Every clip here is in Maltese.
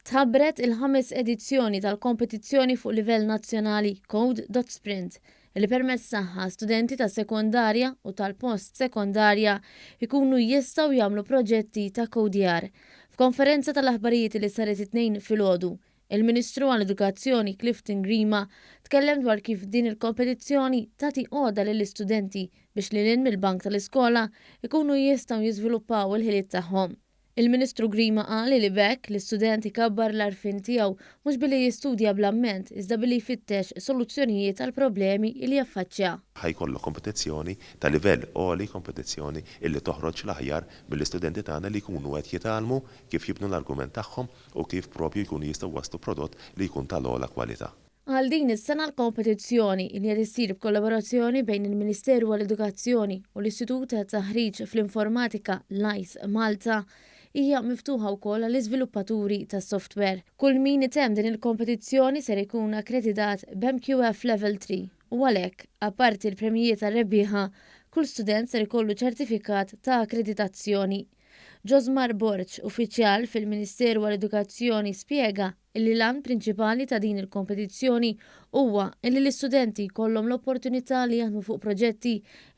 Tħabbret il-ħames edizzjoni tal-kompetizzjoni fuq livell nazzjonali Code.Sprint li permezz tagħha studenti ta' sekondarja u tal-post sekondarja jkunu jistgħu jagħmlu proġetti ta' kodjar. F'konferenza tal-aħbarijiet li saret it-Tnejn filgħodu, il-Ministru għall-Edukazzjoni Clifton Grima tkellem dwar kif din il-kompetizzjoni tagħti għodda lill-istudenti biex lil hinn mill-bank tal-iskola jkunu jistgħu jiżviluppaw il-ħiliet tagħhom. Il-Ministru Grima qal li b'hekk l-istudent ikabbar l-għarfien tiegħu mhux billi jistudja bl-amment iżda billi jfittex soluzzjonijiet għal problemi li jaffaċċja. Ħa jkollok kompetizzjoni ta' livell għoli, kompetizzjoni illi toħroġ l-aħjar mill-istudenti tagħna li jkunu qed jitgħallmu kif jibnu l-argument tagħhom u kif propju jkunu jistgħu jwasslu prodott li jkun tal-ogħla kwalità. Għal din is-sena l-kompetizzjoni, li qed issir b'kollaborazzjoni bejn il-Ministeru għall-Edukazzjoni u l-Istitut għat-Taħriġ fl-Informatika, l-ICE Malta, hija miftuħa wkoll għall-iżviluppaturi tas-software. Kull min itemm din il-kompetizzjoni ser ikun akkreditat b'MQF Level 3 u għalhekk, apparti l-premjijiet għar-rebbieħa, kull student ser ikollu ċertifikat ta' akkreditazzjoni. Josmar Borg, uffiċjal fil-Ministeru għall-Edukazzjoni spjega illi l-għan prinċipali ta' din il-kompetizzjoni huwa illi l-istudenti jkollhom l-opportunità li jaħdmu fuq proġetti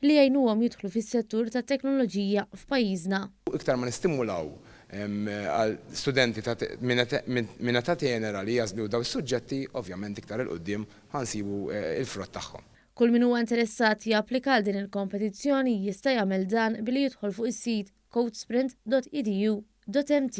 li jgħinuhom jidħlu fis-settur tat-teknoloġija f'pajjiżna. Iktar ma nistimulaw għal studenti ta' minn età tenera li jagħżlu dawn is-suġġetti, ovvjament iktar 'il quddiem ħa nsibu l-frott tagħhom. Kull min huwa interessat japplika għal din il-kompetizzjoni jista' jagħmel dan billi jidħol fuq is-sit codesprint.edu.mt.